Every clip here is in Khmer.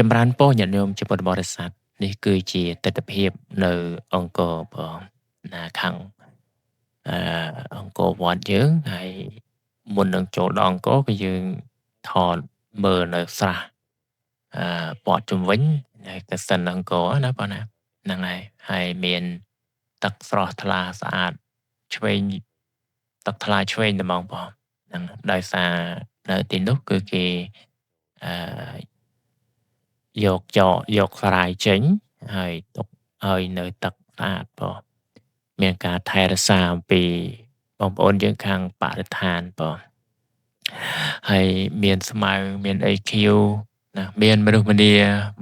ចម្រើនពរញាតិញោមជាពុទ្ធបរិស័ទនេះគឺជាទិដ្ឋភាពនៅអង្គរបងណាខាងអឺអង្គរវត្តយើងហើយមុននឹងចូលដល់អង្គរគឺយើងថតមើលនៅស្រះព័ទ្ធជុំវិញហើយកសិនអង្គរណាបងណាហ្នឹងហើយហើយមានទឹកស្រស់ថ្លាស្អាតឆ្វេងទឹកថ្លាឆ្វេងតែហ្មងបងហ្នឹងដោយសារនៅទីនោះគឺគេអឺយកចកយកសារាយចេញហើយទុកឲ្យនៅទឹកស្អាតបងមានការថែរក្សាអំពីបងប្អូនយើងខាងបរិស្ថានបងហើយមានស្មៅមានអីខៀវណាមានមនុស្សម្នា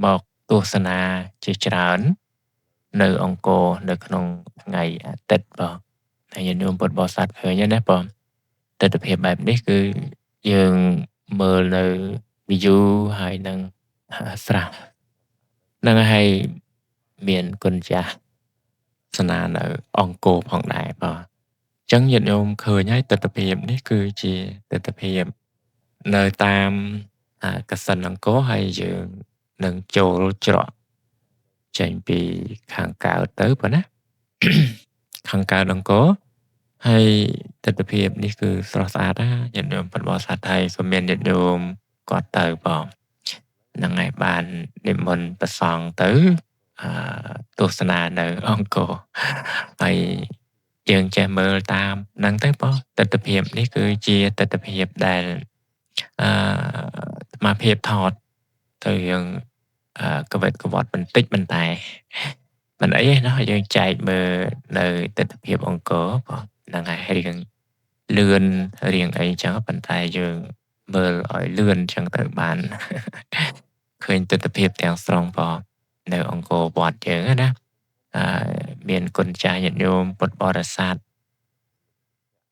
មកទស្សនាជាច្រើននៅអង្គរនៅក្នុងថ្ងៃអាទិត្យបងហើយញាតិញោមពុទ្ធបរិស័ទឃើញហើយណាបងទិដ្ឋភាពបែបនេះគឺយើងមើលនៅ view ហើយនឹងស្រះហ្នឹងហើយមានគុណចាស់ស្នានៅអង្គរផងដែរបាទអញ្ចឹងញាតិញោមឃើញហើយទិដ្ឋភាពនេះគឺជាទិដ្ឋភាពនៅតាមកសិនអង្គរហើយយើងនឹងចូលច្រកចេញពីខាងកើតទៅប៉ុណ្ណាខាងកើតអង្គរហើយទិដ្ឋភាពនេះគឺស្រស់ស្អាតណាញាតិញោមពុទ្ធបរិស័ទហើយក៏មានញាតិញោមគាត់ទៅបងហ្នឹងហើយបាននិមន្តប្រសង់ទៅទស្សនានៅអង្គរហើយយើងចេះមើលតាមហ្នឹងទៅបងទិដ្ឋភាពនេះគឺជាទិដ្ឋភាពដែលអាត្មាភាពថតទៅយើងកវិតកវត្តបន្តិចប៉ុន្តែមិនអីទេណោះយើងចែកមើលនៅទិដ្ឋភាពអង្គរបងហ្នឹងហើយរៀងលឿនរៀងអីចឹងប៉ុន្តែយើងមើលឲ្យលឿនចឹងទៅបានឃើញទិដ្ឋភាពទាំងស្រុងបងនៅអង្គរវត្តយើងណាមានគុណចាស់ញាតិញោមពុទ្ធបរិស័ទ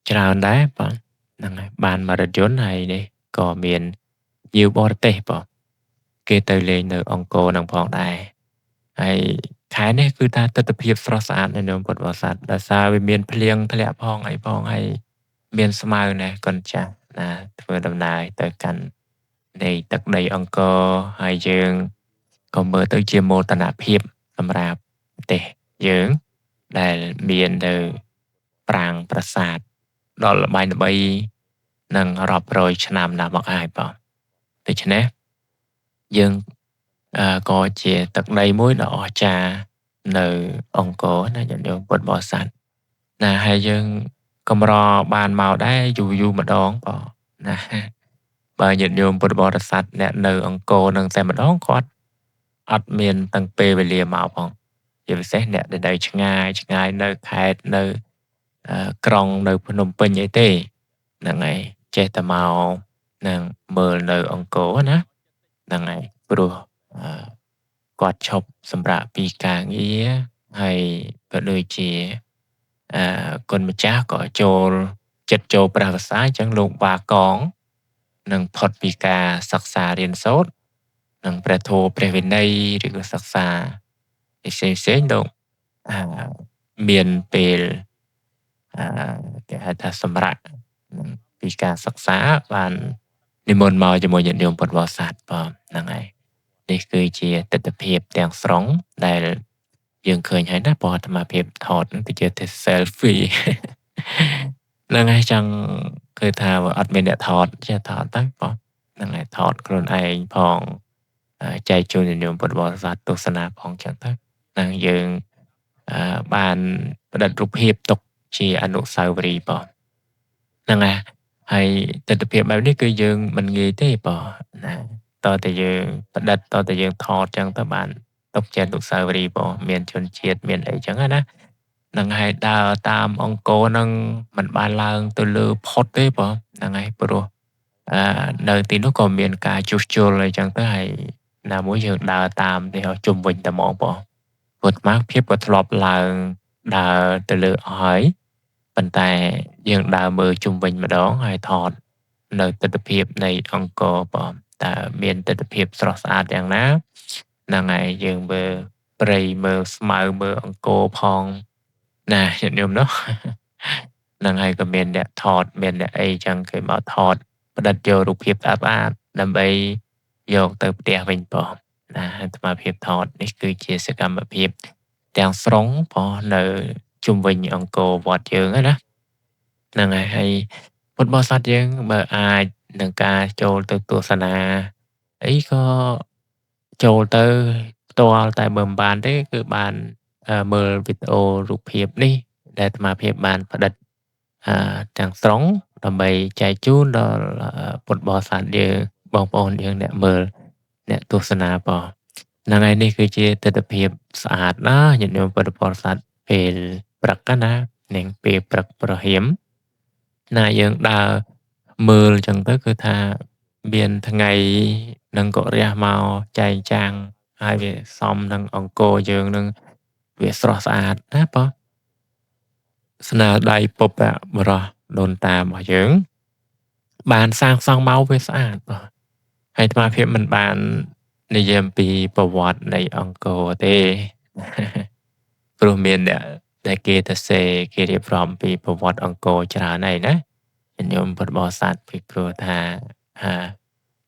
ច្រើនដែរបងហ្នឹងហើយបានមករថយន្តហើយនេះក៏មានភ្ញៀវបរទេសបងគេទៅលេងនៅអង្គរនឹងផងដែរហើយខែនេះគឺថាទិដ្ឋភាពស្រស់ស្អាតនៅញោមពុទ្ធបរិស័ទដោយសារវាមានភ្លៀងធ្លាក់ផងអីផងហើយមានស្មៅណាគុណចាស់ណាធ្វើដំណើរទៅកាន់នៃទឹកដីអង្គរហើយយើងក៏មើលទៅជាមោទនភាពសម្រាប់ប្រទេសយើងដែលមាននៅប្រាង្គប្រាសាទដ៏ល្បីល្បីនិងរាប់រយឆ្នាំណាស់មកហើយបងដូច្នេះយើងក៏ជាទឹកដីមួយដ៏អស្ចារ្យនៅអង្គរណាញាតិញោមពុទ្ធបរិស័ទណាហើយយើងកម្របានមកដែរយូរយូរម្ដងបងណាបើញាតិញោមពុទ្ធបរិស័ទអ្នកនៅអង្គរនឹងតែម្ដងគាត់អត់មានតាំងពេលវេលាមកផងជាពិសេសអ្នកដែលនៅឆ្ងាយឆ្ងាយនៅខេត្តនៅក្រុងនៅភ្នំពេញអីទេហ្នឹងហើយចេះតែមកនឹងមើលនៅអង្គរណាហ្នឹងហើយព្រោះគាត់ឈប់សម្រាកពីការងារហើយក៏ដូចជាគុណម្ចាស់ក៏ចូលចិត្តចូលព្រះវស្សាអញ្ចឹងលោកបាកងនឹងផុតពីការសិក្សារៀនសូត្រនិងព្រះធម៌ព្រះវិន័យឬក៏សិក្សាផ្សេងផ្សេងលោកមានពេលគេហៅថាសម្រាកពីការសិក្សាបាននិមន្តមកជាមួយញាតិញោមពុទ្ធបរិស័ទបងហ្នឹងហើយនេះគឺជាទិដ្ឋភាពទាំងស្រុងដែលយើងឃើញហើយណាព្រោះអាត្មាភាពថតហ្នឹងគឺជា selfie ហ្នឹងហើយចង់គឺថាអត់មានអ្នកថតចេះថតទៅបងហ្នឹងហើយថតខ្លួនឯងផងចែកជូនញាតិញោមពុទ្ធបរិស័ទទស្សនាផងចឹងទៅហ្នឹងយើងបានផ្ដិតរូបភាពទុកជាអនុស្សាវរីយ៍បងហ្នឹងហើយហើយទិដ្ឋភាពបែបនេះគឺយើងមិនងាយទេបងណាតើតែយើងផ្ដិតតើតែយើងថតចឹងទៅបានទុកជាអនុស្សាវរីយ៍បងមានជនជាតិមានអីចឹងណាហ្នឹងហើយដើរតាមអង្គរហ្នឹងមិនបានឡើងទៅលើផុតទេបងហ្នឹងហើយព្រោះនៅទីនោះក៏មានការជួសជុលអីចឹងទៅហើយណាមួយយើងដើរតាមនេះជុំវិញតែហ្មងបងព្រោះអាត្មាភាពក៏ធ្លាប់ឡើងដើរទៅលើអស់ហើយប៉ុន្តែយើងដើរមើលជុំវិញម្ដងហើយថតនៅទិដ្ឋភាពនៃអង្គរបងតើមានទិដ្ឋភាពស្រស់ស្អាតយ៉ាងណាហ្នឹងហើយយើងមើលព្រៃមើលស្មៅមើលអង្គរផងណាញាតិញោមនោះហ្នឹងហើយក៏មានអ្នកថតមានអ្នកអីចឹងគេមកថតផ្ដិតយករូបភាពស្អាតៗដើម្បីយកទៅផ្ទះវិញបង ណាអាត្មាភាពថតនេះគឺជាសកម្មភាពទាំងស្រុងផងនៅជុំវិញអង្គរវត្តយើងណាហ្នឹងហើយហើយពុទ្ធបរិស័ទយើងបើអាចនឹងការចូលទៅទស្សនាអីក៏ចូលទៅផ្ទាល់តែបើមិនបានទេគឺបានមើលវីដេអូរូបភាពនេះដែលអាត្មាភាពបានផ្ដិតទាំងស្រុងដើម្បីចែកជូនដល់ពុទ្ធបរិស័ទយើងបងប្អូនយើងអ្នកមើលអ្នកទស្សនាផងហ្នឹងហើយនេះគឺជាទិដ្ឋភាពស្អាតណាស់ញាតិញោមពុទ្ធបរិស័ទពេលព្រឹកណានឹងពេលព្រឹកប្រហៀមណាយើងដើរមើលអញ្ចឹងទៅគឺថាមានថ្ងៃនឹងក៏រះមកចែងចាំងហើយវាសមនឹងអង្គរយើងនឹងវាស្រស់ស្អាតណាបងស្នាដៃពុព្វបុរសដូនតារបស់យើងបានសាងសង់មកវាស្អាតបងហើយអាត្មាភាពមិនបាននិយាយអំពីប្រវត្តិនៃអង្គរទេព្រោះមានអ្នកដែលគេទៅសេគេរៀបរាប់ពីប្រវត្តិអង្គរច្រើនហើយណាញោមពុទ្ធបរិស័ទពីព្រោះថាអា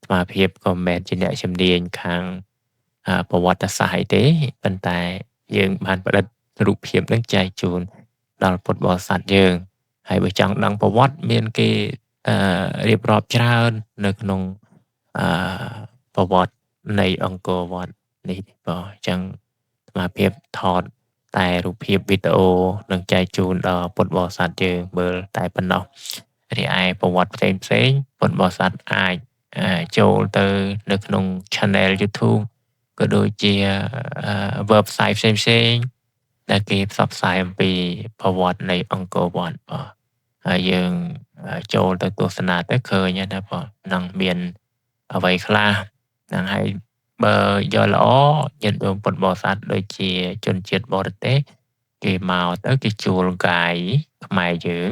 ត្មាភាពក៏មិនមែនជាអ្នកជំនាញខាងប្រវត្តិសាស្ត្រអីទេប៉ុន្តែយើងបានផ្ដិតរូបភាពនឹងចែកជូនដល់ពុទ្ធបរិស័ទយើងហើយបើចង់ដឹងប្រវត្តិមានគេរៀបរាប់ច្រើននៅក្នុងប្រវត្តិនៃអង្គរវត្តនេះបងអញ្ចឹងអាត្មាភាពថតតែរូបភាពវីដេអូនឹងចែកជូនដល់ពុទ្ធបរិស័ទយើងមើលតែប៉ុណ្ណោះរីឯប្រវត្តិផ្សេងផ្សេងពុទ្ធបរិស័ទអាចចូលទៅនៅក្នុង Channel YouTube ក៏ដូចជា website ផ្សេងផ្សេងដែលគេផ្សព្វផ្សាយអំពីប្រវត្តិនៃអង្គរវត្តបងហើយយើងចូលទៅទស្សនាទៅឃើញណាបងនឹងមានអ្វីខ្លះហ្នឹងហើយបើយកល្អញាតិញោមពុទ្ធបរិស័ទដូចជាជនជាតិបរទេសគេមកទៅគេជួលកាយខ្មែរយើង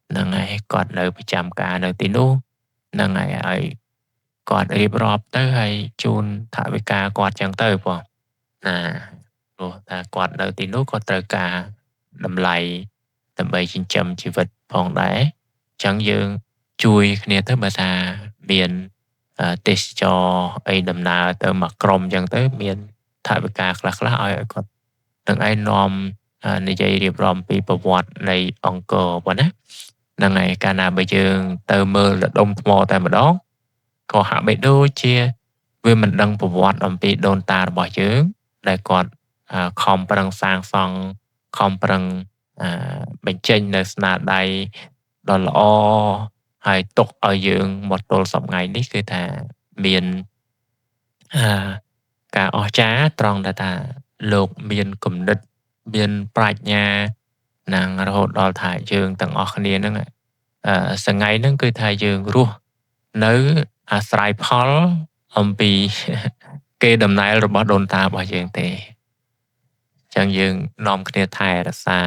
ហ្នឹងហើយគាត់នៅប្រចាំការនៅទីនោះហ្នឹងហើយឲ្យគាត់រៀបរាប់ទៅហើយជូនថវិកាគាត់ចឹងទៅបងណាព្រោះថាគាត់នៅទីនោះគាត់ត្រូវការតម្លៃដើម្បីចិញ្ចឹមជីវិតផងដែរអញ្ចឹងយើងជួយគ្នាទៅបើថាមានទេសចរអីដំណើរទៅមួយក្រុមអញ្ចឹងទៅមានថវិកាខ្លះៗឲ្យគាត់នឹងឯងនាំនិយាយរៀបរាប់ពីប្រវត្តិនៃអង្គរបងណាហ្នឹងហើយកាលណាបើយើងទៅមើលរដុំថ្មតែម្ដងក៏ហាក់បីដូចជាវាមិនដឹងប្រវត្តិអំពីដូនតារបស់យើងដែលគាត់ខំប្រឹងសាងសង់ខំប្រឹងបញ្ចេញនៅស្នាដៃដ៏ល្អហើយទុកឲ្យយើងមកទល់សប្តាហ៍នេះគឺថាមានការអស្ចារ្យត្រង់ដែលថាលោកមានគំនិតមានប្រាជ្ញានឹងរហូតដល់ថាយើងទាំងអស់គ្នាហ្នឹងសងៃហ្នឹងគឺថាយើងរស់នៅអាស្រ័យផលអំពីគេដំណែលរបស់ដូនតារបស់យើងទេអញ្ចឹងយើងនាំគ្នាថែរក្សា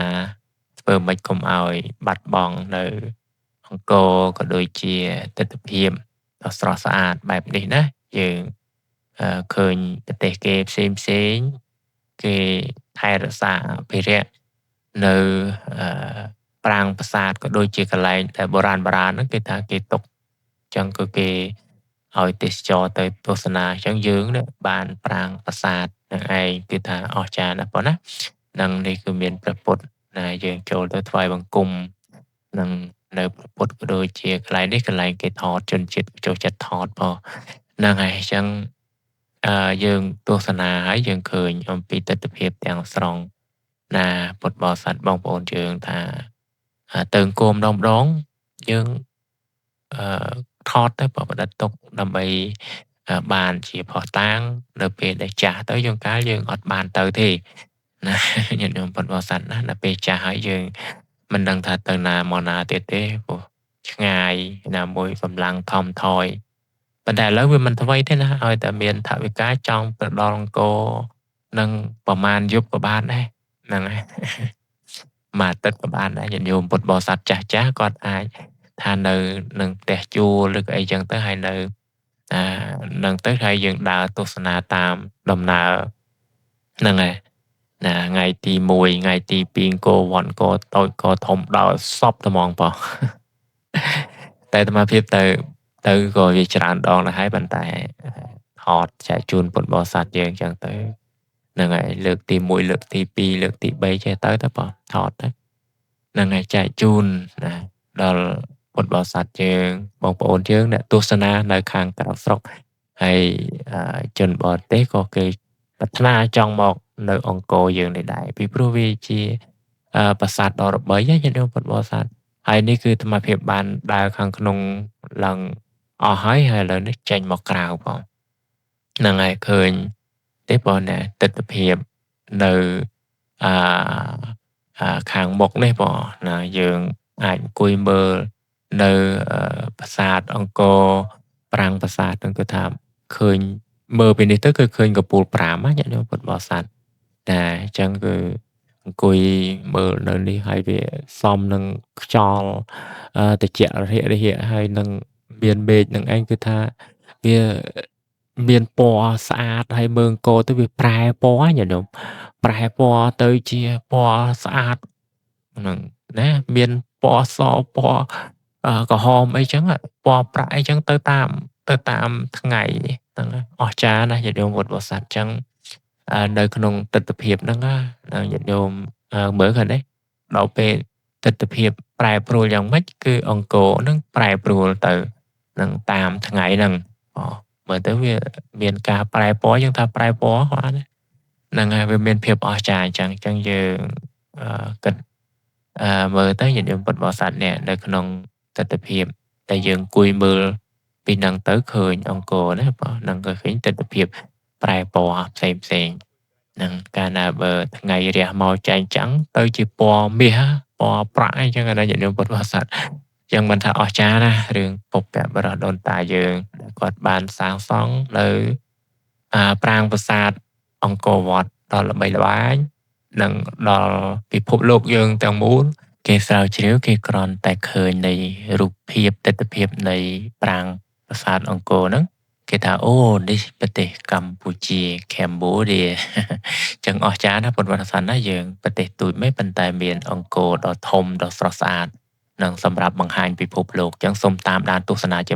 ធ្វើម៉េចកុំឲ្យបាត់បង់នៅអង្គរក៏ដូចជាទិដ្ឋភាពដ៏ស្រស់ស្អាតបែបនេះណាយើងឃើញប្រទេសគេផ្សេងផ្សេងគេថែរក្សាអភិរក្សនៅប្រាង្គប្រាសាទក៏ដូចជាកន្លែងដែលបុរាណហ្នឹងគេថាគេទុកអញ្ចឹងគឺគេឲ្យទេសចរទៅទស្សនាអញ្ចឹងយើងនេះបានប្រាង្គប្រាសាទនឹងឯងគឺថាអស្ចារ្យណាស់ប៉ុណ្ណានឹងនេះគឺមានព្រះពុទ្ធណាយើងចូលទៅថ្វាយបង្គំនឹងនៅព្រះពុទ្ធក៏ដូចជាកន្លែងនេះកន្លែងគេថតជនជាតិចូលចិត្តថតផងហ្នឹងហើយអញ្ចឹងយើងទស្សនាហើយយើងឃើញអំពីទិដ្ឋភាពទាំងស្រុងណាពុទ្ធបរិស័ទបងប្អូនយើងថាទៅអង្គរម្ដងម្ដងយើងថតទៅប្រឌិតទុកដើម្បីបានជាភស្តុតាងនៅពេលដែលចាស់ទៅយើងកាលយើងអត់បានទៅទេណាញាតិញោមពុទ្ធបរិស័ទណាដល់ពេលចាស់ហើយយើងមិនដឹងថាទៅណាមកណាទៀតទេព្រោះឆ្ងាយណាមួយកម្លាំងថមថយប៉ុន្តែឥឡូវវាមិនថ្មីទេណាឲ្យតែមានថវិកាចង់ទៅដល់អង្គរនឹងប្រមាណយប់ក៏បានដែរហ្នឹងហើយមួយអាទិត្យក៏បានដែរញាតិញោមពុទ្ធបរិស័ទចាស់ចាស់គាត់អាចថានៅនឹងផ្ទះជួលឬក៏អីចឹងទៅហើយនៅនឹងទៅហើយយើងដើរទស្សនាតាមដំណើរហ្នឹងហើយណាថ្ងៃទី1ថ្ងៃទី2អង្គរវត្តអង្គរតូចក៏ធំដល់សពត្មងបងតែអាត្មាភាពទៅក៏វាច្រើនដងដែរហើយប៉ុន្តែថ តចែកជូនពុទ្ធបរិស័ទយើងអញ្ចឹងទៅហ្នឹងហើយលើកទី1លើកទី2លើកទី3ចេះទៅទៅបងថតទៅហ្នឹងហើយចែកជូនណាដល់ពុទ្ធបរិស័ទយើងបងប្អូនយើងអ្នកទស្សនានៅខាងក្រៅស្រុកហើយជនបរទេសក៏គេប្រាថ្នាចង់មកនៅអង្គរយើងនេះដែរពីព្រោះវាជាប្រាសាទដ៏ល្បីញាតិញោមពុទ្ធបរិស័ទហើយនេះគឺអាត្មាភាពបានដើរខាងក្នុងឡើងអស់ហើយហើយឥឡូវនេះចេញមកក្រៅបងហ្នឹងហើយឃើញទេបងណាទិដ្ឋភាពនៅអឺខាងមុខនេះបងណាយើងអាចអង្គុយមើលនៅប្រាសាទអង្គរប្រាង្គប្រាសាទហ្នឹងគឺថាឃើញមើលពីនេះទៅគឺឃើញកំពូល5ណាញាតិញោមពុទ្ធបរិស័ទតែអញ្ចឹងគឺអង្គុយមើលនៅនេះហើយវាសមនឹងខ្យល់ត្រជាក់រហិរហិហើយនឹងមានមេឃនឹងឯងគឺថាវាមានពណ៌ស្អាតហើយមើលអង្គរទៅវាប្រែពណ៌ញាតិញោមប្រែពណ៌ទៅជាពណ៌ស្អាតហ្នឹងណាមានពណ៌សពណ៌ក្រហមអីចឹងពណ៌ប្រាក់អីចឹងទៅតាមថ្ងៃហ្នឹងអស្ចារ្យណាស់ញាតិញោមពុទ្ធបរិស័ទចឹងនៅក្នុងទិដ្ឋភាពហ្នឹងណាញាតិញោមមើលឃើញទេដល់ពេលទិដ្ឋភាពប្រែប្រួលយ៉ាងម៉េចគឺអង្គរហ្នឹងប្រែប្រួលទៅនឹងតាមថ្ងៃហ្នឹងមើលទៅវាមានការប្រែពណ៌យើងថាប្រែពណ៌គាត់ហ្នឹងហើយវាមានភាពអស្ចារ្យអញ្ចឹងយើងគិតមើលទៅញាតិញោមពុទ្ធបរិស័ទនេះនៅក្នុងទិដ្ឋភាពតែយើងអង្គុយមើលពីហ្នឹងទៅឃើញអង្គរណាបងហ្នឹងក៏ឃើញទិដ្ឋភាពប្រែពណ៌ផ្សេងផ្សេងហ្នឹងកាលណាបើថ្ងៃរះមកចែងចាំងទៅជាពណ៌មាសពណ៌ប្រាក់អីចឹងណាញាតិញោមពុទ្ធបរិស័ទចឹងមិនថាអស្ចារ្យណារឿងបុព្វបុរសដូនតាយើងគាត់បានសាងសង់នៅប្រាង្គប្រាសាទអង្គរវត្តដ៏ល្បីល្បាញនិងដល់ពិភពលោកយើងទាំងមូលគេស្រាវជ្រាវគេគ្រាន់តែឃើញនៃរូបភាពទិដ្ឋភាពនៃប្រាង្គប្រាសាទអង្គរហ្នឹងគេថាអូនេះប្រទេសកម្ពុជា Cambodia ចឹងអស្ចារ្យណាស់ពុទ្ធបរិស័ទណាយើងប្រទេសទូចមិនប៉ុន្តែមានអង្គរដ៏ធំដ៏ស្រស់ស្អាតនិងសម្រាប់បង្ហាញពិភពលោកចឹងសូមតាមដានទស្សនាជា